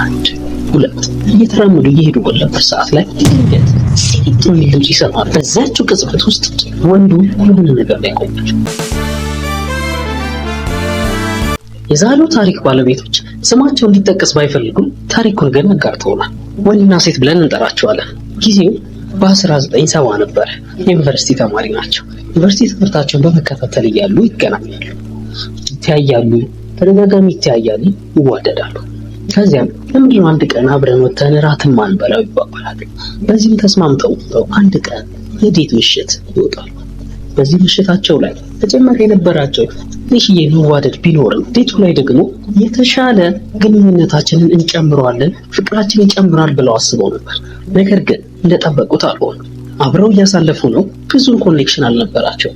አንድ፣ ሁለት እየተራመዱ እየሄዱ ባለበት ሰዓት ላይ ድንገት ሲጥ የሚል ድምፅ ይሰማል። በዛችው ቅጽበት ውስጥ ወንዱ የሆነ ነገር ላይ ቆሟል። የዛሬው ታሪክ ባለቤቶች ስማቸው እንዲጠቀስ ባይፈልጉም ታሪኩን ግን አጋርተውናል። ወንድና ሴት ብለን እንጠራቸዋለን። ጊዜው በ1970 ነበር። የዩኒቨርሲቲ ተማሪ ናቸው። ዩኒቨርሲቲ ትምህርታቸውን በመከታተል እያሉ ይገናኛሉ፣ ይተያያሉ፣ ተደጋጋሚ ይተያያሉ፣ ይዋደዳሉ። ከዚያም ለምንድነው አንድ ቀን አብረን ወጥተን እራትን ማንበላው ይባባላሉ። በዚህም ተስማምተው አንድ ቀን የ date ምሽት ይወጣሉ። በዚህ ምሽታቸው ላይ ተጨማሪ የነበራቸው ትንሽዬ መዋደድ ቢኖርም date ኡ ላይ ደግሞ የተሻለ ግንኙነታችንን እንጨምረዋለን፣ ፍቅራችን ይጨምራል ብለው አስበው ነበር። ነገር ግን እንደጠበቁት አልሆነም። አብረው እያሳለፉ ነው። ብዙም connection አልነበራቸው።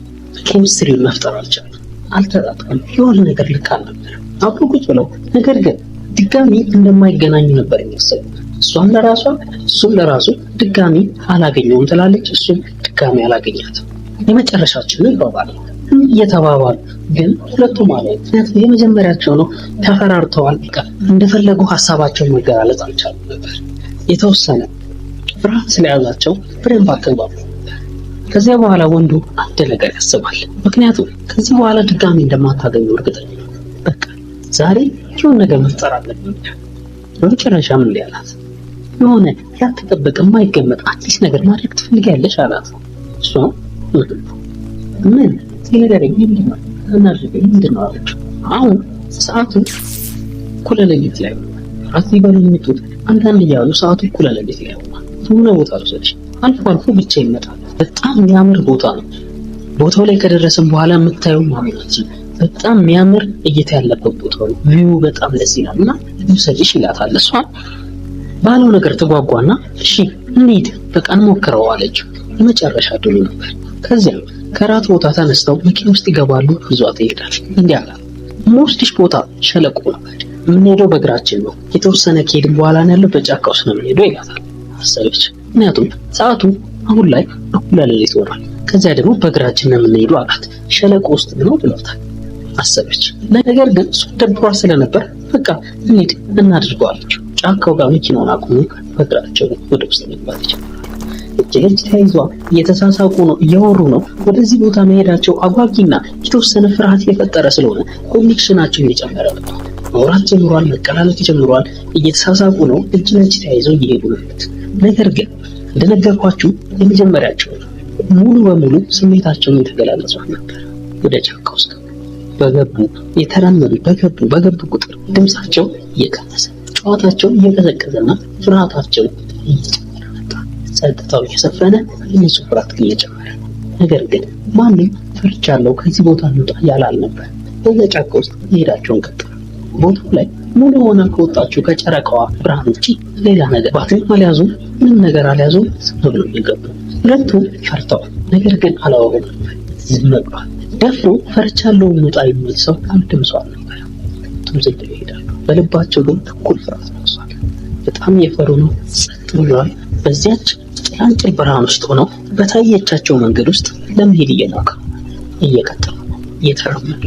ኬሚስትሪውን መፍጠር አልቻሉም። አልተጣጣም። የሆነ ነገር ልክ አልነበረም። አብረው ቁጭ ብለው ነገር ግን ድጋሚ እንደማይገናኙ ነበር የሚያስቡት። እሷም ለራሷ እሱም ለራሱ ድጋሚ አላገኘውም ትላለች፣ እሱም ድጋሚ አላገኛትም። የመጨረሻችን ይባባል እየተባባሉ ግን ሁለቱም አለ። ምክንያቱም የመጀመሪያቸው ነው፣ ተፈራርተዋል። በቃ እንደፈለጉ ሀሳባቸውን መገላለጽ አልቻሉም ነበር። የተወሰነ ፍርሃት ስለያዛቸው በደንብ አልተግባቡ። ከዚያ በኋላ ወንዱ አንድ ነገር ያስባል። ምክንያቱም ከዚህ በኋላ ድጋሚ እንደማታገኘው እርግጠኛ ነው። በቃ ዛሬ የሆነ ነገር መፍጠር አለብን። በመጨረሻም እንዲህ አላት፣ የሆነ ያልተጠበቀ የማይገመት አዲስ ነገር ማድረግ ትፈልጊያለሽ አላት። እሷም ምን ንገረኝ፣ ምንድን ነው እናድርግ፣ ምንድን ነው አለችው። አሁን ሰዓቱ እኩለ ሌሊት ላይ ሆኗል። እራት ሊበሉ የሚጡት አንዳንድ እያሉ ሰዓቱ እኩለ ሌሊት ላይ ሆኗል። የሆነ ቦታ ልውሰድሽ፣ አልፎ አልፎ ብቻ ይመጣል። በጣም የሚያምር ቦታ ነው። ቦታው ላይ ከደረስን በኋላ የምታየው ማመናችን በጣም የሚያምር እይታ ያለበት ቦታ ነው። view በጣም ደስ ይላል እና ልውሰድሽ ይላታል። እሷ ባለው ነገር ትጓጓና እሺ እንሂድ በቃ እንሞክረው አለችው። የመጨረሻ ድሉ ነበር። ከዚያም ከራት ቦታ ተነስተው መኪና ውስጥ ይገባሉ። ይዟት ይሄዳል። እንዲህ አላት፣ የምወስድሽ ቦታ ሸለቆ ነው። የምንሄደው በእግራችን ነው። የተወሰነ ከሄድን በኋላ ነው ያለው፣ በጫካ ውስጥ ነው የምንሄደው ይላታል። አሰበች። ምክንያቱም ሰዓቱ አሁን ላይ እኩለ ሌሊት ሆኗል። ከዚያ ደግሞ በእግራችን ነው የምንሄደው አላት። ሸለቆ ውስጥ ነው ብሏታል። አሰበች። ነገር ግን እሱ ደብሯት ስለነበር በቃ እንሂድ እናድርገው አለችው። ጫካው ጋር መኪናውን አቁሞ በእግራቸው ወደ ውስጥ መግባት ይችላል። እጅ ለእጅ ተያይዘዋል። እየተሳሳቁ ነው፣ እያወሩ ነው። ወደዚህ ቦታ መሄዳቸው አጓጊና የተወሰነ ፍርሃት የፈጠረ ስለሆነ connection ኣቸው እየጨመረ መጥቷል። ማውራት ጀምሯል፣ መቀላለድ ጀምሯል። እየተሳሳቁ ነው፣ እጅ ለእጅ ተያይዘው እየሄዱ ነው። ነገር ግን እንደነገርኳችሁ የመጀመሪያቸው ሙሉ በሙሉ ስሜታቸውን የተገላለጹት ነበር። ወደ ጫካ ውስጥ በገቡ የተራመዱ በገቡ ቁጥር ድምፃቸው እየቀነሰ ጨዋታቸው እየቀዘቀዘና ፍርሃታቸው እየጨመረ መጣ። ጸጥታው እየሰፈነ የእነሱ ፍርሃት ግን እየጨመረ ነው። ነገር ግን ማንም ፈርቻለሁ ከዚህ ቦታ እንውጣ ያለ አልነበር። በዛ ጫካ ውስጥ መሄዳቸውን ቀጠሉ። ቦታው ላይ ሙሉ ሆና ከወጣችው ከጨረቃዋ ብርሃን ውጪ ሌላ ነገር ባትሪም አልያዙም፣ ምንም ነገር አልያዙም። ዝም ብለው እየገቡ ሁለቱም ፈርተዋል። ነገር ግን አላወሩም፣ ዝም ብለዋል። ደፍሮ ፈርቻለሁ እንውጣ የሚል ሰው አንድም ሰው አልነበረም። ሁለቱም ዝም ብለው ይሄዳሉ። በልባቸው ግን እኩል ፍርሃት ነግሷል። በጣም የፈሩ ነው። ጸጥ ብለዋል። በዚያች ጭላንጭል ብርሃን ውስጥ ሆነው በታየቻቸው መንገድ ውስጥ ለመሄድ እየሞከሩ እየቀጠሉ እየተራመዱ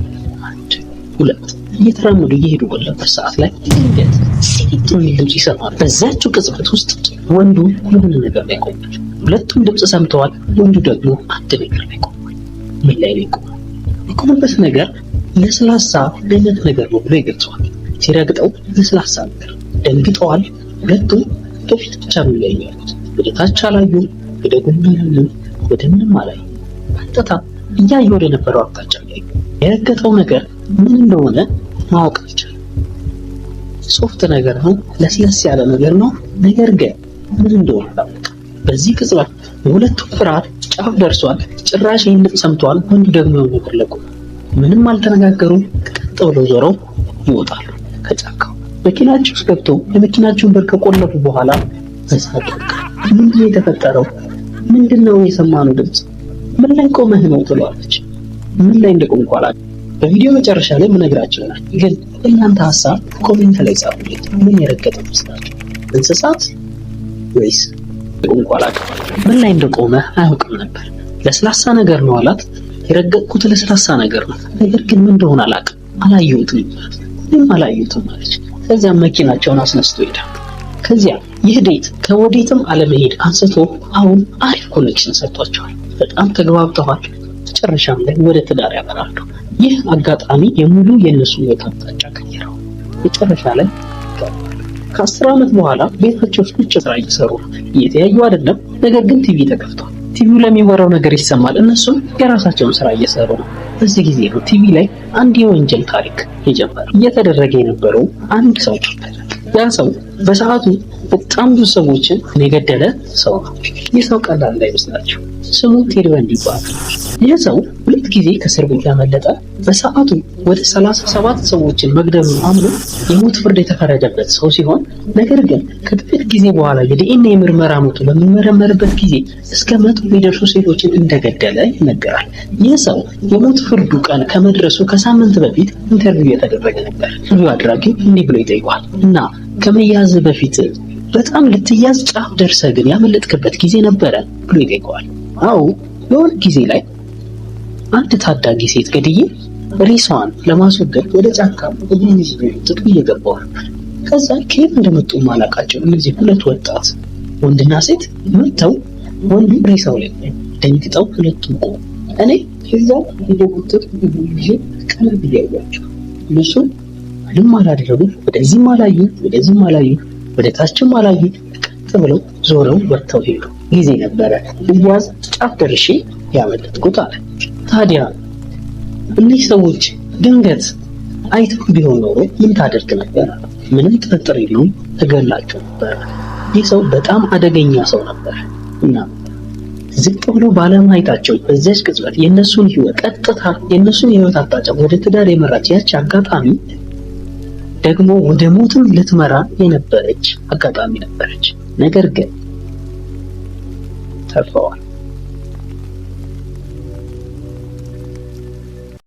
አንድ ሁለት እየተራመዱ እየሄዱ ባለበት ሰዓት ላይ ድንገት ሲጥ የሚል ድምፅ ይሰማል። በዛችው ቅጽበት ውስጥ ወንዱ የሆነ ነገር ላይ ቆሟል። ሁለቱም ድምፅ ሰምተዋል። ወንዱ ደግሞ አንድ ነገር ላይ ቆሟል። ምን ላይ ነው የቆመው? የቆመበት ነገር ለስላሳ አይነት ነገር ነው ብሎ ይገልጸዋል። ሲረግጠው ለስላሳ ነገር ደንግጠዋል። ሁለቱም በፊት ብቻ ነው ያዩት። ወደ ታች አላዩም፣ ወደ ጎን አላዩም፣ ወደ ምንም አላዩም። ቀጥታ እያየ ወደ ነበረው አቅጣጫ እያዩ የረገጠው ነገር ምን እንደሆነ ማወቅ አልቻለም። soft ነገር ነው፣ ለስለስ ያለ ነገር ነው። ነገር ግን ምን እንደሆነ አላወቀም። በዚህ ቅጽበት የሁለቱም ፍርሃት ጫፍ ደርሷል። ጭራሽ ይህን ድምፅ ሰምተዋል። ወንዱ ደግሞ የሆነ ነገር ለቆ ምንም አልተነጋገሩም። ቀጥ ብለው ዞረው ይወጣሉ ከጫካው። መኪናቸው ውስጥ ገብተው የመኪናቸውን በር ከቆለፉ በኋላ በሳቅ ምንድን ነው የተፈጠረው? ምንድን ነው የሰማነው ድምፅ? ምን ላይ ቆመህ ነው ትለዋለች። ምን ላይ እንደቆምኩ አላውቅም። በቪዲዮ መጨረሻ ላይ ምነግራችሁ ይሆናል። ግን እናንተ ሀሳብ comment ላይ ጻፉልኝ። ምን የረገጠ መስላችሁ? እንስሳት ወይስ ቆምኩ አላውቅም። ምን ላይ እንደቆመ አያውቅም ነበር። ለስላሳ ነገር ነው አላት። የረገጥኩት ለስላሳ ነገር ነው፣ ነገር ግን ምን እንደሆነ አላውቅም፣ አላየሁትም፣ ምንም አላየሁትም አለች። ከዚያም መኪናቸውን አስነስቶ ይሄዳል። ከዚያ ይህ date ከወዴትም አለመሄድ አንስቶ አሁን አሪፍ connection ሰጥቷቸዋል። በጣም ተግባብተዋል። መጨረሻም ላይ ወደ ትዳር ያመራሉ። ይህ አጋጣሚ የሙሉ የእነሱ ህይወት አቅጣጫ ቀየረው። መጨረሻ ላይ ከ10 ዓመት በኋላ ቤታቸው ውስጥ ቁጭ ስራ እየሰሩ ነው። እየተያዩ አይደለም፣ ነገር ግን ቲቪ ተከፍቷል። ቲቪው ላይ የሚወራው ነገር ይሰማል። እነሱም የራሳቸውን ስራ እየሰሩ ነው። በዚህ ጊዜ ነው ቲቪ ላይ አንድ የወንጀል ታሪክ የጀመረው። እየተደረገ የነበረው አንድ ሰው ነበር። ያ ሰው በሰዓቱ በጣም ብዙ ሰዎችን የገደለ ሰው ነው። ይህ ሰው ቀላል እንዳይመስላችሁ፣ ስሙ ቴድ በንዲ ይባላል። ይህ ሰው ሁለት ጊዜ ከእስር ቤት ያመለጠ፣ በሰዓቱ ወደ 37 ሰዎችን መግደሉን አምኖ የሞት ፍርድ የተፈረደበት ሰው ሲሆን ነገር ግን ከጥቂት ጊዜ በኋላ የዲኤንኤ ምርመራ ሞቱ በሚመረመርበት ጊዜ እስከ 100 የሚደርሱ ሴቶችን እንደገደለ ይነገራል። ይህ ሰው የሞት ፍርዱ ቀን ከመድረሱ ከሳምንት በፊት interview የተደረገ ነበር። Interview አድራጊው እንዲህ ብሎ ይጠይቋል፣ እና ከመያዝ በፊት በጣም ልትያዝ ጫፍ ደርሰህ ግን ያመለጥክበት ጊዜ ነበረ ብሎ ይጠይቀዋል። አዎ፣ የሆነ ጊዜ ላይ አንድ ታዳጊ ሴት ገድዬ ሬሳዋን ለማስወገድ ወደ ጫካ እግሬን ይዤ እየገባሁ ነበር። ከዛ ከየት እንደመጡ ማላውቃቸው እነዚህ ሁለት ወጣት ወንድና ሴት መጥተው ወንዱ ሬሳው ላይ ደንግጠው ሁለቱም ቆሙ። እኔ ከዛ እየጎተትኩ እግሩን ይዤ ቀና ብዬ አየኋቸው። እነሱ ምንም አላደረጉ፣ ወደዚህም አላዩ፣ ወደዚህም አላዩ፣ ወደ ታችም አላዩ። ቀጥ ብለው ዞረው ወጥተው ሄዱ። ጊዜ ነበረ ልያዝ ጫፍ ደርሼ ያመለጥኩት አለ። ታዲያ እነዚህ ሰዎች ድንገት አይተው ቢሆን ኖሮ ምን ታደርግ ነበር? ምንም ጥርጥር የለውም እገላቸው ነበር። ይህ ሰው በጣም አደገኛ ሰው ነበር እና ዝቅ ብሎ ባለማየታቸው በዚያች ቅጽበት የእነሱን ህይወት ቀጥታ የእነሱን የህይወት አቅጣጫ ወደ ትዳር የመራች ያች አጋጣሚ ደግሞ ወደ ሞትም ልትመራ የነበረች አጋጣሚ ነበረች። ነገር ግን ተርፈዋል።